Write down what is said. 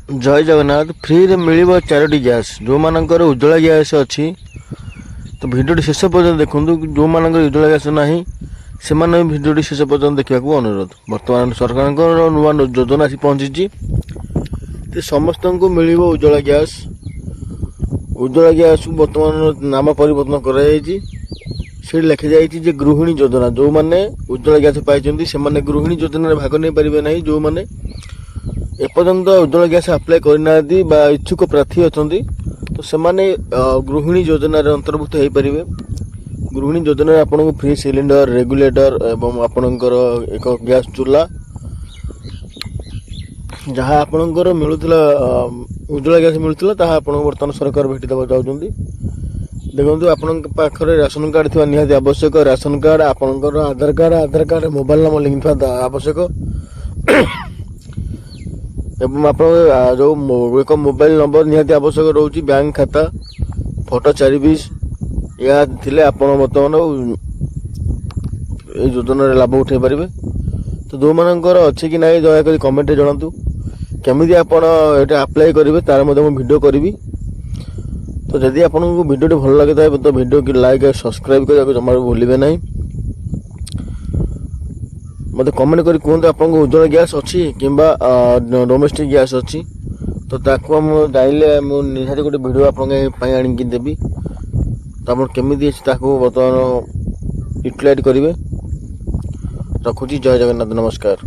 ଜୟ ଜଗନ୍ନାଥ। ଫ୍ରିରେ ମିଳିବ ଚାରୋଟି ଗ୍ୟାସ୍, ଯେଉଁମାନଙ୍କର ଉଜ୍ଜ୍ୱଳା ଗ୍ୟାସ୍ ଅଛି। ତ ଭିଡ଼ିଓଟି ଶେଷ ପର୍ଯ୍ୟନ୍ତ ଦେଖନ୍ତୁ। ଯେଉଁମାନଙ୍କର ଉଜ୍ଜ୍ୱଳା ଗ୍ୟାସ୍ ନାହିଁ, ସେମାନେ ବି ଭିଡ଼ିଓଟି ଶେଷ ପର୍ଯ୍ୟନ୍ତ ଦେଖିବାକୁ ଅନୁରୋଧ। ବର୍ତ୍ତମାନ ସରକାରଙ୍କର ନୂଆ ଯୋଜନା ଆସି ପହଞ୍ଚିଛି ଯେ ସମସ୍ତଙ୍କୁ ମିଳିବ ଉଜ୍ଜ୍ୱଳା ଗ୍ୟାସ୍। ଉଜ୍ଜ୍ୱଳା ଗ୍ୟାସ୍କୁ ବର୍ତ୍ତମାନ ନାମ ପରିବର୍ତ୍ତନ କରାଯାଇଛି। ସେଠି ଲେଖାଯାଇଛି ଯେ ଗୃହିଣୀ ଯୋଜନା। ଯେଉଁମାନେ ଉଜ୍ଜ୍ୱଳା ଗ୍ୟାସ୍ ପାଇଛନ୍ତି, ସେମାନେ ଗୃହିଣୀ ଯୋଜନାରେ ଭାଗ ନେଇପାରିବେ ନାହିଁ। ଯେଉଁମାନେ ଏପର୍ଯ୍ୟନ୍ତ ଉଜ୍ଜ୍ୱଳା ଗ୍ୟାସ୍ ଆପ୍ଲାଏ କରିନାହାନ୍ତି ବା ଇଚ୍ଛୁକ ପ୍ରାର୍ଥୀ ଅଛନ୍ତି, ତ ସେମାନେ ଗୃହିଣୀ ଯୋଜନାରେ ଅନ୍ତର୍ଭୁକ୍ତ ହୋଇପାରିବେ। ଗୃହିଣୀ ଯୋଜନାରେ ଆପଣଙ୍କୁ ଫ୍ରି ସିଲିଣ୍ଡର, ରେଗୁଲେଟର ଏବଂ ଆପଣଙ୍କର ଏକ ଗ୍ୟାସ୍ ଚୁଲା, ଯାହା ଆପଣଙ୍କର ମିଳୁଥିଲା, ଉଜ୍ଜ୍ୱଳା ଗ୍ୟାସ୍ ମିଳୁଥିଲା, ତାହା ଆପଣଙ୍କୁ ବର୍ତ୍ତମାନ ସରକାର ଭେଟି ଦେବାକୁ ଯାଉଛନ୍ତି। ଦେଖନ୍ତୁ, ଆପଣଙ୍କ ପାଖରେ ରାସନ କାର୍ଡ଼ ଥିବା ନିହାତି ଆବଶ୍ୟକ। ରାସନ କାର୍ଡ଼, ଆପଣଙ୍କର ଆଧାର କାର୍ଡ଼, ଆଧାର କାର୍ଡ଼ ମୋବାଇଲ ନମ୍ବର ଲିଙ୍କ ଥିବା ଆବଶ୍ୟକ ଏବଂ ଆପଣଙ୍କ ଯେଉଁ ଏକ ମୋବାଇଲ ନମ୍ବର ନିହାତି ଆବଶ୍ୟକ ରହୁଛି, ବ୍ୟାଙ୍କ ଖାତା ଫଟୋ 4 ପିସ୍। ଏହା ଥିଲେ ଆପଣ ବର୍ତ୍ତମାନ ଏଇ ଯୋଜନାରେ ଲାଭ ଉଠାଇ ପାରିବେ। ତ ଯେଉଁମାନଙ୍କର ଅଛି କି ନାହିଁ, ଦୟାକରି କମେଣ୍ଟରେ ଜଣାନ୍ତୁ। କେମିତି ଆପଣ ଏଇଟା ଆପ୍ଲାଏ କରିବେ, ତାର ମଧ୍ୟ ମୁଁ ଭିଡ଼ିଓ କରିବି। ତ ଯଦି ଆପଣଙ୍କୁ ଭିଡ଼ିଓଟି ଭଲ ଲାଗିଥାଏ, ତ ଭିଡ଼ିଓకి ଲାଇକ୍ ଆଉ ସବସ୍କ୍ରାଇବ୍ କରିବାକୁ ଜମାରୁ ଭୁଲିବେ ନାହିଁ। ମୋତେ କମେଣ୍ଟ କରି କୁହନ୍ତୁ, ଆପଣଙ୍କ ଉଜ୍ଜ୍ୱଳା ଗ୍ୟାସ୍ ଅଛି କିମ୍ବା ଡୋମେଷ୍ଟିକ୍ ଗ୍ୟାସ୍ ଅଛି, ତ ତାକୁ ମୁଁ ଜାଣିଲେ ମୁଁ ନିହାତି ଗୋଟେ ଭିଡ଼ିଓ ଆପଣଙ୍କ ପାଇଁ ଆଣିକି ଦେବି। ତ ଆପଣ କେମିତି ତାକୁ ବର୍ତ୍ତମାନ ୟୁଟିଲାଇଜ୍ କରିବେ। ରଖୁଛି, ଜୟ ଜଗନ୍ନାଥ, ନମସ୍କାର।